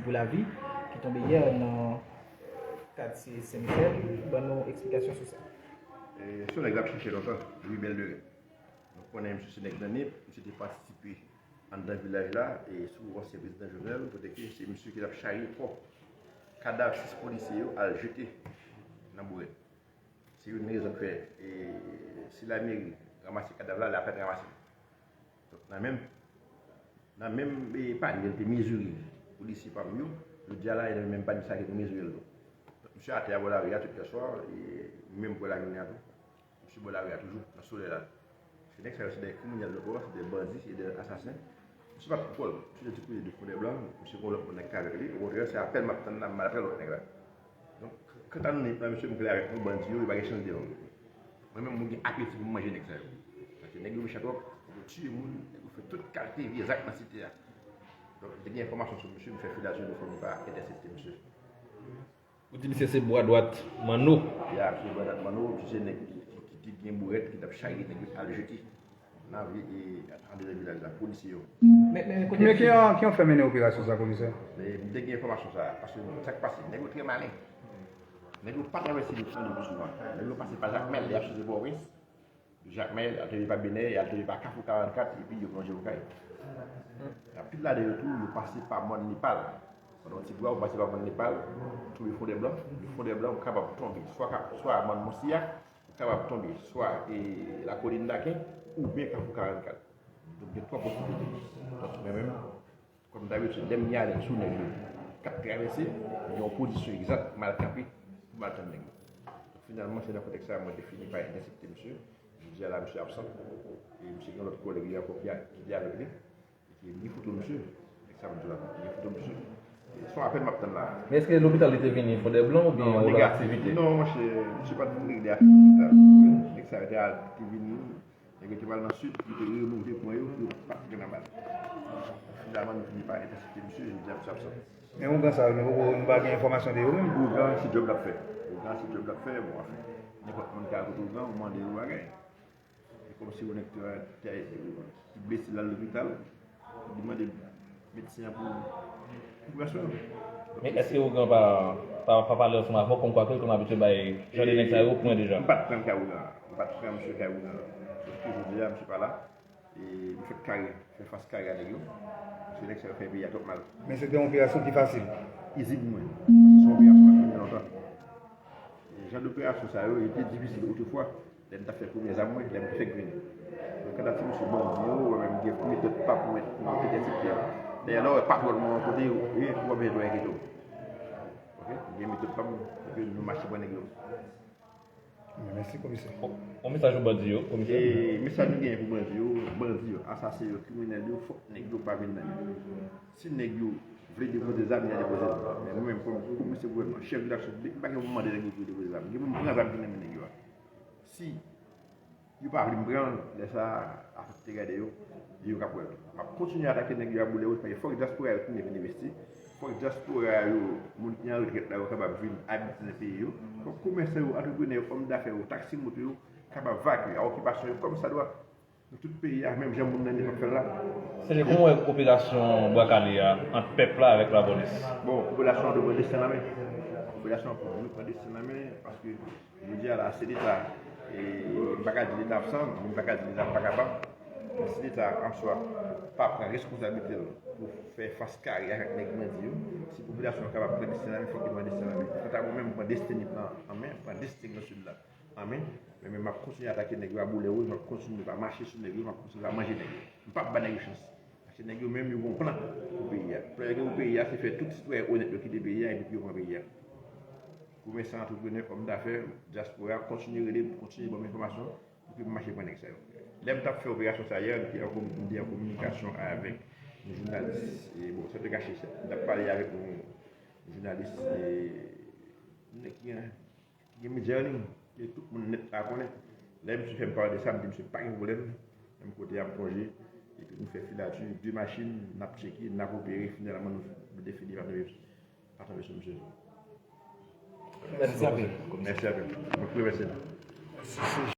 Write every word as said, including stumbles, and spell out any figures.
Pou Lavi, ki tonbe yè nan katye Sen Michèl, ban nou eksplikasyon sou sa. E, se yon nèg l ap chèche lontan, Louis Bèl de Rèn. Nou konnen misye se nèg nan Nip, misye te patisipe anndan vilaj la, e sou ansyen prezidan Jovenel, kote ke se misye ki t ap charye kò kadav sis polisye yo al jete nan Bourèt. Se youn rezon k fè, e, si lameri ranmase kadav la, l apèn ranmase l. Donk, nan menm, nan menm, e, panye l te mezire polisye pa m yo, jodi a la, e nan menm panye sa ke nou mezire l tou. Donk, misye atè a bò lari a tout lè swa, e menm bò lari a tou. Misye bò lari a toujou, nan solèy la. Paske nèg sa yo se de kriminèl de kò, se de bandi, se de asasen. Misye pa t pou kò l. Misye te koule de Fondèblan, misye gen lòt moun k avèk li. Okontrè, se apèl m ap tann la, m al pran lòt nèg la. Donk, kanta nou, mesye, m klè avèk nou, bandi yo, yo pa gen chans devan m. Mwen menm, mwen gen apeti pou m manje nèg sa yo. Paske nèg yo mechan twòp, nèg yo tiye moun, nèg yo fè tout kalite vye zak nan site a. Donk, m te gen enfòmasyon sou misye, m fè filature, nou fè nou pa entèsepte misye. Ou di misye se bra dwat Manno? Ya, misye bra dwat Manno, misye se nèg ki, ki, ki, ki gen bourèt, ki t ap charye nèg yo al jete nan vi, e, anndan vilaj la, polisye yo. Men, men, men ki, ki an fè mennen operasyon sa, komisè? Men, m te gen enfòmasyon sa, paske sa k pase, nèg yo trè malen. Nèg yo pa travèse lit lan le pli souvan. Nèg yo pase pa Jakmèl, lè y ap soti Pòtoprens. Jakmèl, y al tonbe pa Benè, y al tonbe pa Kafou karannkat, epi yo plonje Okay. Anpil ladan yo tou, yo pase pa mòn Nepal. Pandan yon ti bout, ou pase pa mòn Nepal, ou tonbe Fondèblan. De Fondèblan, ou kapab tonbe swa ka, swa mòn Monsiyak, ou kapab tonbe swa, e, Lakolin Daken, oubyen Kafou karannkat. Donk, gen twa posiblite. Donk, mwen menm, kòm dabitid, lè m gen alèt sou nèg yo k ap travèse, m gen yon pozisyon egzat, m al kanpe pou m al tann nèg yo. Donk, finalman, se nan kontèks sa a mwen te fini pa entèsepte misye. Jodi a la, misye absan. E misye gen lòt kòlèg li ankò ki a, ki te avèk li. E ki gen foto misye. Nèg sa m di w la, gen foto misye. E se yon apèl m ap tann la. Men èske lopital li te vini Fondèblan oubyen yon lòt aktivite? Non, monchè, misye pa t vin regle afè lopital. Nèg sa yo te al, te vini, nèg yo te pral nan sid, yo te remove pwen yo pou yo pa t pran nan bal. Finalman, nou fini pa entèsepte misye, jodi a misye absan. Men ougan sa yo, nou poko, nou pa gen enfòmasyon de yo menm? Ougan, se djòb l ap fè. Ougan, se djòb l ap fè, bon, anfen. Nenpòt moun ka kote ougan, ou mande yo bagay. E kòmsi yon nèg te, te, ki blese l al lopital, li mande medsen an pou, pou pran swen l. Men èske ougan pa, pa, pa pale ansanm avè w kòmkwa ke l konn abitye bay jan de nèg sa yo pwen deja? M pa t pran kay ougan. M pa t pran misye kay ougan. Jodi a, misye pa la. E m fèk kare, fè fas kare a nèg yo. Paske nèg sa yo fè peyi a twòp mal. Men se te yon operasyon ki fasil? Izi pou mwen. Se yon operasyon k ap mennen lontan. E jan doperasyon sa yo, yo te difisil otrefwa, lè m t ap fè premye zam mwen, lè m te fèk vini. Donk, kanta ti mesye bandi yo, ou wè menm gen metòd pa pou mèt, pou entèsepte yo. Dayè, lè w wè patwòl mwen yon kote, ou wè bezwen enkyete w. Oke? Gen metòd pa m pou ke nou mache pran nèg yo. Mèsi, komisè. Bon, yon mesaj pou bandi yo, komisè. E mesaj nou genyen pou bandi yo, bandi yo, asasen yo, kriminèl yo, fòk nèg yo pa vin nan yo. Si nèg yo vle depoze zam, y a depoze l. Men mwen menm, kòm komisè gouvènman, chèf de laksyon piblik, m pa gen pou m mande nèg yo pou yo depoze zam. Gen pou m pran zam ki nan men nèg yo a. Si yo pa vle m pran l, lè sa a, afè te gade yo, yo k ap wè l. M ap kontinye atake nèg yo a boulè wouj, paske fòk dyaspora yo tounen vin envesti. Fòk dyaspora yo, moun ki an retrèt la, yo kapab vin abite nan peyi yo. Fòk komèsan yo, antreprenè yo, òm dafè yo, taksi moto yo, kapab vakye a okipasyon yo kòmsadwa. Nan tout peyi a, menm jan moun nan Nip ap fè l la. Sèje, kòman w wè operasyon Bwa Kale a ant pèp la avèk lapolis? Bon, popilasyon an dwe pran desten nan men. Popilasyon an dwe pran desten nan men, paske jodi a la, se Leta, e m pa ka di Leta absan, men m pa ka di Leta pa kapab. Men si Leta an swa pa pran responsablite l pou fè fas kare avèk nèg bandi yo, si popilasyon an kapab pran desten nan men, fòk li pran desten nan men. Kanta mwen menm, m pran desten Nip lan an men, m pran desten Gran Sid la. Anmè. Men, men m ap kontinye atake nèg yo a boulè wouj, m ap kontinye pa mache sou nèg yo, m ap kontinye pa manje nèg yo. M p ap ba nèg yo chans. Paske nèg yo menm, yo gen yon plan pou peyi a. Plan yo gen pou peyi a, se fè tout sitwayen onèt yo kite peyi a epi pou yo pran peyi a. Komèsan, antreprenè, òm dafè, dyaspora, kontinye rele m, kontinye ban m enfòmasyon pou ke m mache pran nèg sa yo. Lè m t ap fè operasyon sa yè, m te an komi-, m te an kominikasyon avèk yon jounalis, e bon, sa te kache sa. M t ap pale avèk yon jounalis, e, nèg ki gen Gen medya an li, ke tout moun nèt la konnen. Lè misye fè m pale de sa, m di misye pa gen pwoblèm. Menm kote a m plonje, epi nou fè filati, de machin, n ap tcheke, n ap opere, finalman nou, nou te fini pa tonbe, pa tonbe sou misye. Mèsi anpil. Mèsi anpil. Mwen k remèsye nou.